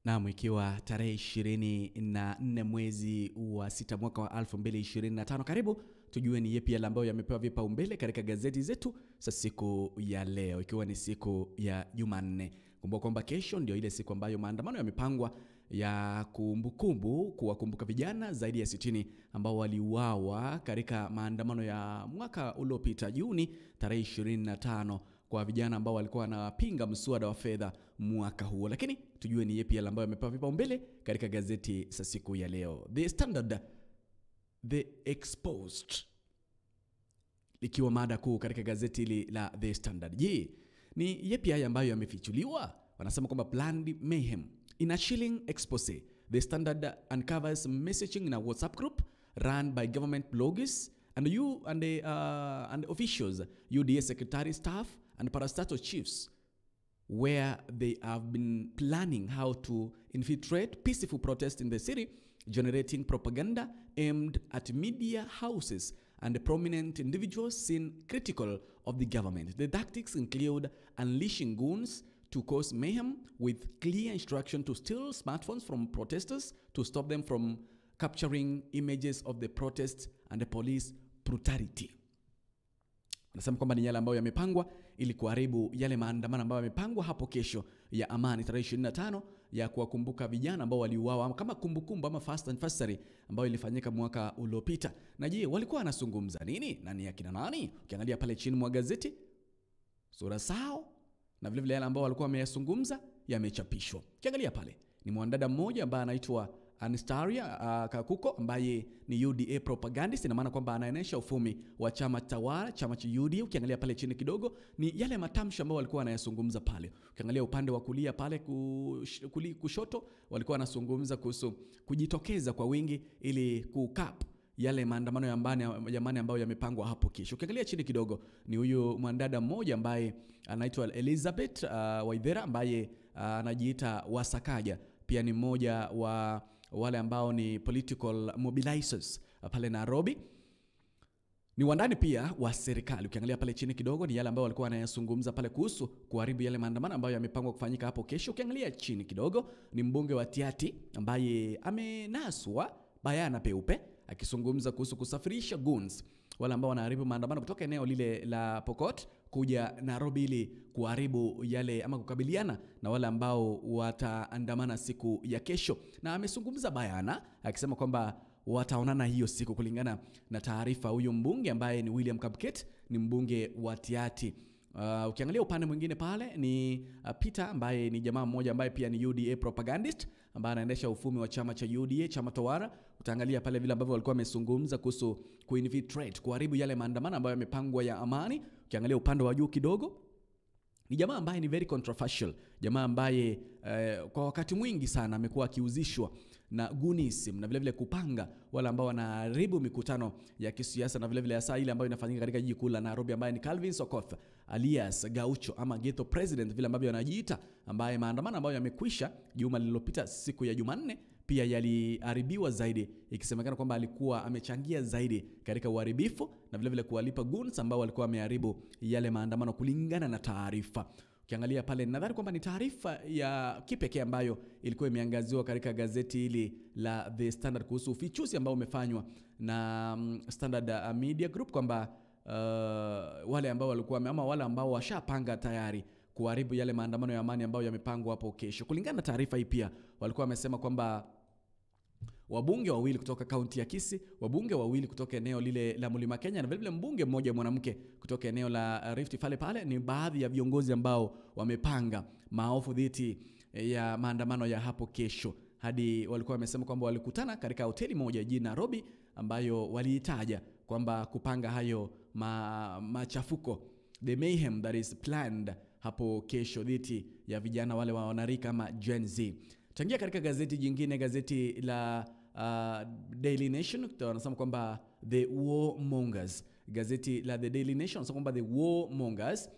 Naam, ikiwa tarehe 24 mwezi wa 6 mwaka wa 2025, karibu tujue ni yepi yale ambayo yamepewa vipaumbele katika gazeti zetu za siku ya leo, ikiwa ni siku ya Jumanne. Kumbuka kwamba kesho ndio ile siku ambayo maandamano yamepangwa ya kumbukumbu kuwakumbuka vijana zaidi ya 60 ambao waliuawa katika maandamano ya mwaka uliopita Juni tarehe 25, kwa vijana ambao walikuwa wanapinga mswada wa fedha mwaka huo. Lakini tujue ni yepi yale ambayo yamepewa vipaumbele katika gazeti za siku ya leo. The Standard, The Exposed, ikiwa mada kuu katika gazeti hili la The Standard. Je, ni yepi haya ambayo yamefichuliwa? Wanasema kwamba planned mayhem in a chilling expose. The Standard uncovers messaging in a WhatsApp group run by government bloggers and you and the and officials, UDA secretary staff and parastatal chiefs, where they have been planning how to infiltrate peaceful protests in the city, generating propaganda aimed at media houses and prominent individuals seen critical of the government. The tactics include unleashing goons to cause mayhem with clear instruction to steal smartphones from protesters to stop them from capturing images of the protests and the police brutality. Anasema kwamba ni yale ambayo yamepangwa ili kuharibu yale maandamano ambayo yamepangwa hapo kesho ya amani tarehe 25 ya kuwakumbuka vijana ambao waliuawa kama kumbukumbu ama first anniversary ambayo ilifanyika mwaka uliopita. Na je, walikuwa wanazungumza nini? Na ni akina nani? Ukiangalia pale chini mwa gazeti, sura zao na vile vile yale ambao walikuwa wameyazungumza yamechapishwa. Ukiangalia pale ni mwanadada mmoja ambaye anaitwa Anastaria Kakuko ambaye ni UDA propagandist, ina maana kwamba anaenesha ufumi wa chama tawala, chama cha UDA. Ukiangalia pale chini kidogo ni yale matamshi ambayo walikuwa wanayazungumza pale. Ukiangalia upande wa kulia pale kushoto walikuwa wanazungumza kuhusu kujitokeza kwa wingi ili kukap yale maandamano ya amani ambayo yamepangwa hapo kesho. Ukiangalia chini kidogo ni huyu mwanadada mmoja ambaye anaitwa Elizabeth Waithera ambaye anajiita Wasakaja, pia ni mmoja wa wale ambao ni political mobilizers pale Nairobi. Ni wandani pia wa serikali. Ukiangalia pale chini kidogo ni yale ambao walikuwa wanayazungumza pale kuhusu kuharibu yale maandamano ambayo yamepangwa kufanyika hapo kesho. Ukiangalia chini kidogo ni mbunge wa Tiati ambaye amenaswa bayana peupe akizungumza kuhusu kusafirisha goons, wale ambao wanaharibu maandamano kutoka eneo lile la Pokot kuja Nairobi ili kuharibu yale ama kukabiliana na wale ambao wataandamana siku ya kesho. Na amezungumza bayana akisema kwamba wataonana hiyo siku, kulingana na taarifa. Huyo mbunge ambaye ni William Kapket ni mbunge wa Tiati. Ukiangalia upande mwingine pale ni Peter ambaye ni jamaa mmoja ambaye pia ni UDA propagandist ambaye anaendesha ufumi wa chama cha UDA, chama tawala. Utaangalia pale vile ambavyo walikuwa wamezungumza kuhusu kuinfiltrate, kuharibu yale maandamano ambayo yamepangwa ya amani. Ukiangalia upande wa juu kidogo ni jamaa ambaye ni very controversial, jamaa ambaye kwa wakati mwingi sana amekuwa akihusishwa na gunism na vile vile kupanga wale ambao wanaharibu mikutano ya kisiasa na vile vile hasa ile ambayo inafanyika katika jiji kuu la Nairobi, ambaye ni Calvin Sokoth alias Gaucho ama Ghetto President vile ambavyo anajiita, ambaye maandamano ambayo yamekwisha juma lililopita siku ya Jumanne pia yaliharibiwa zaidi, ikisemekana kwamba alikuwa amechangia zaidi katika uharibifu na vile vile kuwalipa goons ambao walikuwa wameharibu yale maandamano kulingana na taarifa. Ukiangalia pale nadhani kwamba ni taarifa ya kipekee ambayo ilikuwa imeangaziwa katika gazeti hili la The Standard kuhusu ufichuzi ambao umefanywa na Standard Media Group kwamba wale ambao walikuwa ama wale ambao washapanga tayari kuharibu yale maandamano ya amani ambayo yamepangwa hapo kesho. Kulingana na taarifa hii pia walikuwa wamesema kwamba wabunge wawili kutoka kaunti ya Kisii, wabunge wawili kutoka eneo lile la Mlima Kenya na vile vile mbunge mmoja mwanamke kutoka eneo la Rift Valley pale ni baadhi ya viongozi ambao wamepanga maofu dhidi ya maandamano ya hapo kesho. Hadi walikuwa wamesema kwamba walikutana katika hoteli moja jijini Nairobi ambayo waliitaja kwamba kupanga hayo machafuko, the mayhem that is planned hapo kesho dhidi ya vijana wale wa wanarika kama Gen Z. Changia katika gazeti jingine, gazeti la Daily Nation, wanasema kwamba the warmongers. Gazeti la The Daily Nation wanasema kwamba the warmongers.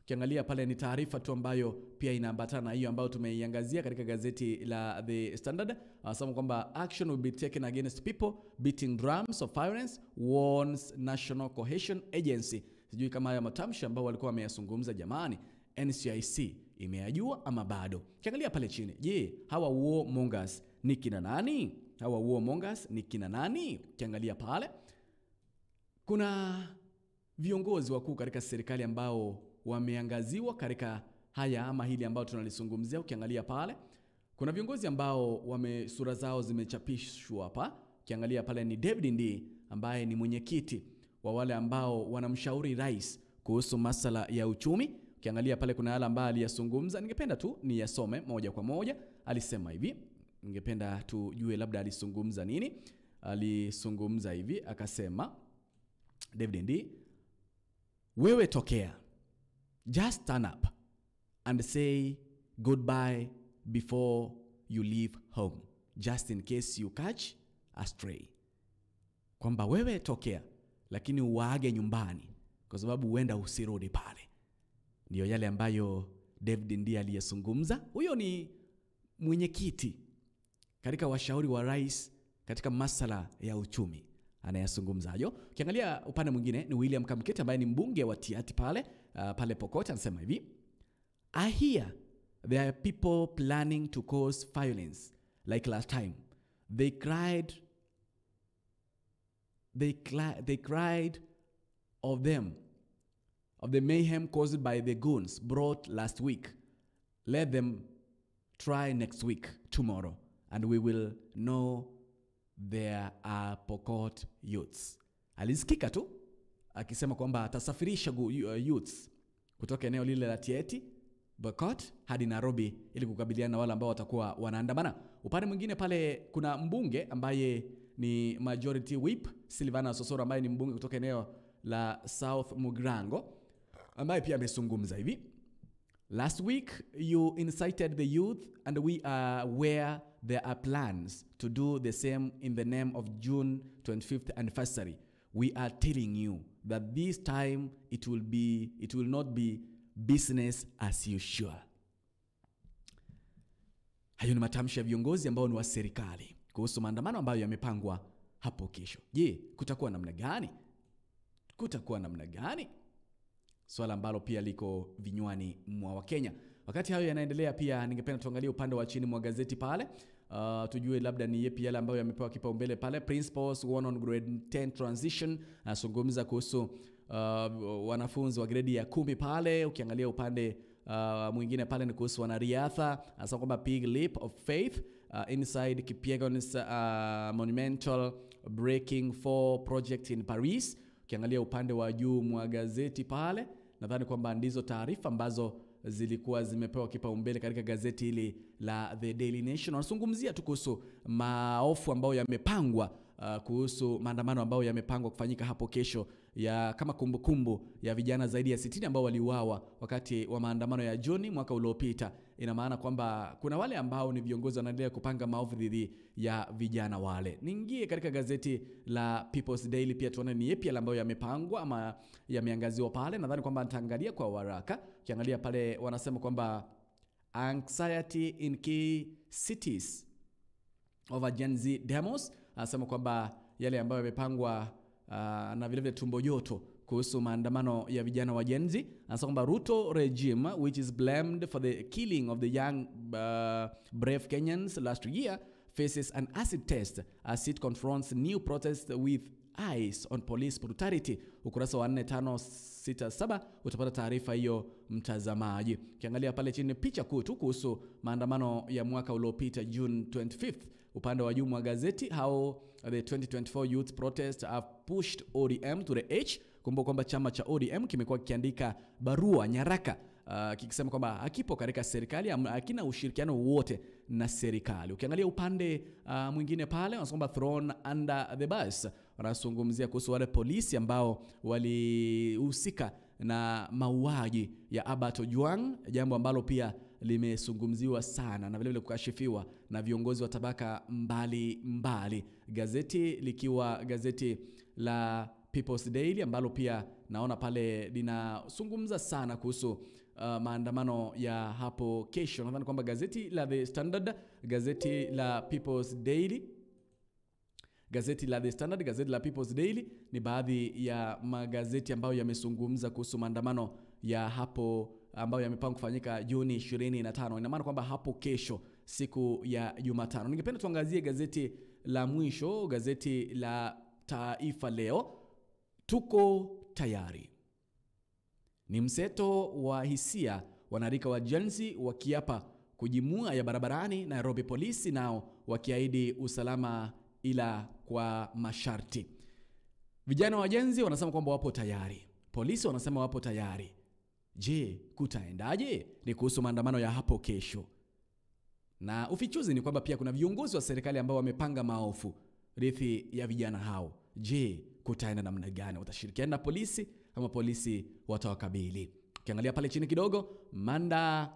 Ukiangalia pale ni taarifa tu ambayo pia inaambatana na hiyo ambayo tumeiangazia katika gazeti la The Standard. Wanasema kwamba action will be taken against people beating drums of violence, warns National Cohesion Agency. Sijui kama haya matamshi ambao walikuwa wameyazungumza, jamani, NCIC imeyajua ama bado? Kiangalia pale chini, je, hawa warmongers ni kina nani? Hawa warmongers ni kina nani? Kiangalia pale kuna viongozi wakuu katika serikali ambao wameangaziwa katika haya ama hili ambao tunalizungumzia. Ukiangalia pale kuna viongozi ambao wame sura zao zimechapishwa hapa. Ukiangalia pale ni David Ndii ambaye ni mwenyekiti wa wale ambao wanamshauri rais kuhusu masala ya uchumi. Ukiangalia pale kuna yale ambayo aliyazungumza, ningependa tu niyasome moja kwa moja. Alisema hivi, ningependa tujue labda alizungumza nini. Alizungumza hivi akasema, David Ndii, wewe tokea, just stand up and say goodbye before you leave home, just in case you catch a stray. Kwamba wewe tokea, lakini uwaage nyumbani kwa sababu huenda usirudi pale. Ndiyo yale ambayo David Ndii aliyezungumza. Huyo ni mwenyekiti katika washauri wa rais katika masala ya uchumi anayazungumza hayo. Ukiangalia upande mwingine ni William Kamket ambaye ni mbunge wa Tiaty pale, pale Pokot, anasema hivi, I hear there are people planning to cause violence like last time. They cried of them, of the mayhem caused by the goons brought last week. Let them try next week, tomorrow, and we will know there are Pokot youths. Alisikika tu akisema kwamba atasafirisha youths kutoka eneo lile la Tiaty Pokot hadi Nairobi ili kukabiliana na wale ambao watakuwa wanaandamana. Upande mwingine pale kuna mbunge ambaye ni majority whip Silvana Sosoro ambaye ni mbunge kutoka eneo la South Mugirango ambaye pia amezungumza hivi, last week you incited the youth and we are aware there are plans to do the same in the name of June 25th anniversary. We are telling you that this time it will not be business as usual. Hayo ni matamshi ya viongozi ambao ni wa serikali kuhusu maandamano ambayo yamepangwa hapo kesho. Je, kutakuwa namna gani? Kutakuwa namna gani? Swala ambalo pia liko vinywani mwa Wakenya. Wakati hayo yanaendelea, pia ningependa tuangalie upande wa chini mwa gazeti pale. Tujue labda ni yepi yale ambayo yamepewa kipaumbele pale. Principals warn on grade 10 transition, anazungumza kuhusu wanafunzi wa gredi ya 10 pale. Ukiangalia upande mwingine pale ni kuhusu wanariadha, anasema kwamba big leap of faith inside Kipyegon's monumental breaking 4 project in Paris. Ukiangalia upande wa juu mwa gazeti pale, nadhani kwamba ndizo taarifa ambazo zilikuwa zimepewa kipaumbele katika gazeti hili la The Daily Nation. Wanazungumzia tu kuhusu maofu ambayo yamepangwa, kuhusu maandamano ambayo yamepangwa kufanyika hapo kesho ya kama kumbukumbu ya vijana zaidi ya 60 ambao waliuawa wakati wa maandamano ya Juni mwaka uliopita. Ina maana kwamba kuna wale ambao ni viongozi wanaendelea kupanga maovu dhidi ya vijana wale. Niingie katika gazeti la People's Daily pia tuone ni yapi ambayo yamepangwa ama yameangaziwa pale. Nadhani kwamba nitaangalia kwa haraka. Ukiangalia pale wanasema kwamba anxiety in key cities over Gen Z demos. Anasema kwamba yale ambayo yamepangwa na vile vile tumbo joto kuhusu maandamano ya vijana wa Gen Z. Anasema kwamba Ruto regime, which is blamed for the killing of the young brave Kenyans last year, faces an acid test as it confronts new protests with eyes on police brutality. Ukurasa wa 4, 5, 6, 7 utapata taarifa hiyo mtazamaji. Ukiangalia pale chini picha kuu tu kuhusu maandamano ya mwaka uliopita June 25th. Upande wa juu mwa gazeti, how the 2024 youth protest have pushed ODM to the edge. Kumbuka kwamba chama cha ODM kimekuwa kikiandika barua nyaraka kikisema kwamba hakipo katika serikali, hakina ushirikiano wowote na serikali. Ukiangalia upande mwingine pale wanasema kwamba thrown under the bus, wanazungumzia kuhusu wale polisi ambao walihusika na mauaji ya Albert Ojwang, jambo ambalo pia limezungumziwa sana na vile vile kukashifiwa na viongozi wa tabaka mbali mbali. Gazeti likiwa gazeti la People's Daily ambalo pia naona pale linazungumza sana kuhusu maandamano ya hapo kesho. Nadhani kwamba gazeti la The Standard, gazeti la People's Daily, gazeti la The Standard, gazeti la People's Daily ni baadhi ya magazeti ambayo yamezungumza kuhusu maandamano ya hapo ambayo yamepangwa kufanyika Juni 25. Ina maana kwamba hapo kesho siku ya Jumatano. Ningependa tuangazie gazeti la mwisho, gazeti la Taifa Leo. Tuko tayari. Ni mseto wa hisia, wanarika wa Gen Z wakiapa kujimua ya barabarani. Nairobi polisi nao wakiahidi usalama ila kwa masharti. Vijana wa Gen Z wanasema kwamba wapo tayari. Polisi wanasema wapo tayari. Je, kutaendaje? Ni kuhusu maandamano ya hapo kesho. Na ufichuzi ni kwamba pia kuna viongozi wa serikali ambao wamepanga maofu rithi ya vijana hao. Je, kutaenda namna gani? Watashirikiana na polisi ama polisi watawakabili? Ukiangalia pale chini kidogo, Manda,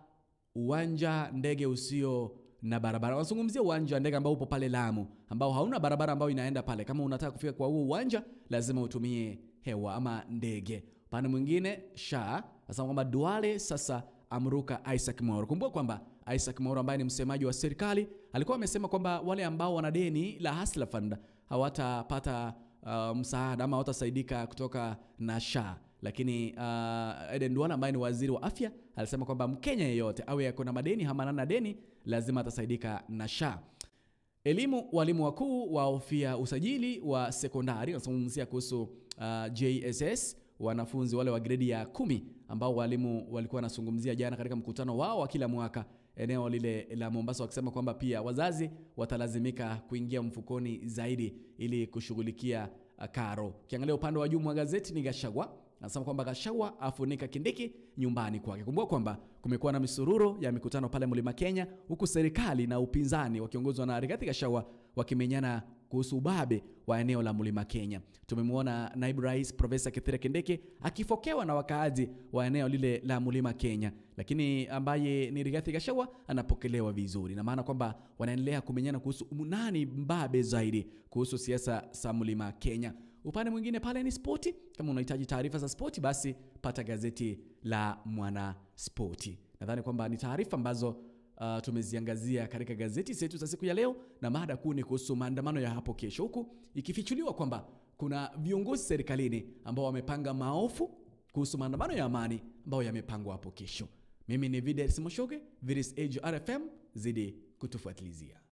uwanja ndege usio na barabara. Wanazungumzia uwanja ndege ambao upo pale Lamu, ambao hauna barabara ambayo inaenda pale. Kama unataka kufika kwa huo uwanja lazima utumie hewa ama ndege. Upande mwingine, Sha anasema kwamba Duale sasa amruka Isaac Mwaura. Kumbuka kwamba Isaac Mwaura ambaye ni msemaji wa serikali alikuwa amesema kwamba wale ambao wana deni la Hustler Fund hawatapata msaada ama hawatasaidika kutoka na SHA. Lakini Aden Duale ambaye ni waziri wa afya alisema kwamba Mkenya yeyote awe ako na madeni ama hana deni lazima atasaidika na SHA. Elimu, walimu wakuu wahofia usajili wa sekondari. Wanazungumzia kuhusu JSS, wanafunzi wale wa gredi ya 10 ambao walimu walikuwa wanazungumzia jana katika mkutano wao wa kila mwaka eneo lile la Mombasa, wakisema kwamba pia wazazi watalazimika kuingia mfukoni zaidi ili kushughulikia karo. Ukiangalia upande wa juu mwa gazeti ni Gachagua. Anasema kwamba Gachagua afunika Kindiki nyumbani kwake. Kumbuka kwamba kumekuwa na misururo ya mikutano pale Mlima Kenya, huku serikali na upinzani wakiongozwa na Rigathi Gachagua wakimenyana kuhusu ubabe wa eneo la Mlima Kenya. Tumemwona naibu rais Profesa Kithure Kindiki akifokewa na wakaazi wa eneo lile la Mlima Kenya, lakini ambaye ni Rigathi Gachagua anapokelewa vizuri. Na maana kwamba wanaendelea kumenyana kuhusu nani mbabe zaidi kuhusu siasa za Mlima Kenya. Upande mwingine pale ni spoti. Kama unahitaji taarifa za spoti basi pata gazeti la Mwana Spoti. Nadhani kwamba ni taarifa ambazo tumeziangazia katika gazeti zetu za siku ya leo, na mada kuu ni kuhusu maandamano ya hapo kesho, huku ikifichuliwa kwamba kuna viongozi serikalini ambao wamepanga maofu kuhusu maandamano ya amani ambayo yamepangwa hapo kesho. Mimi ni Viders Moshoge, Viders AGRFM, zidi kutufuatilizia.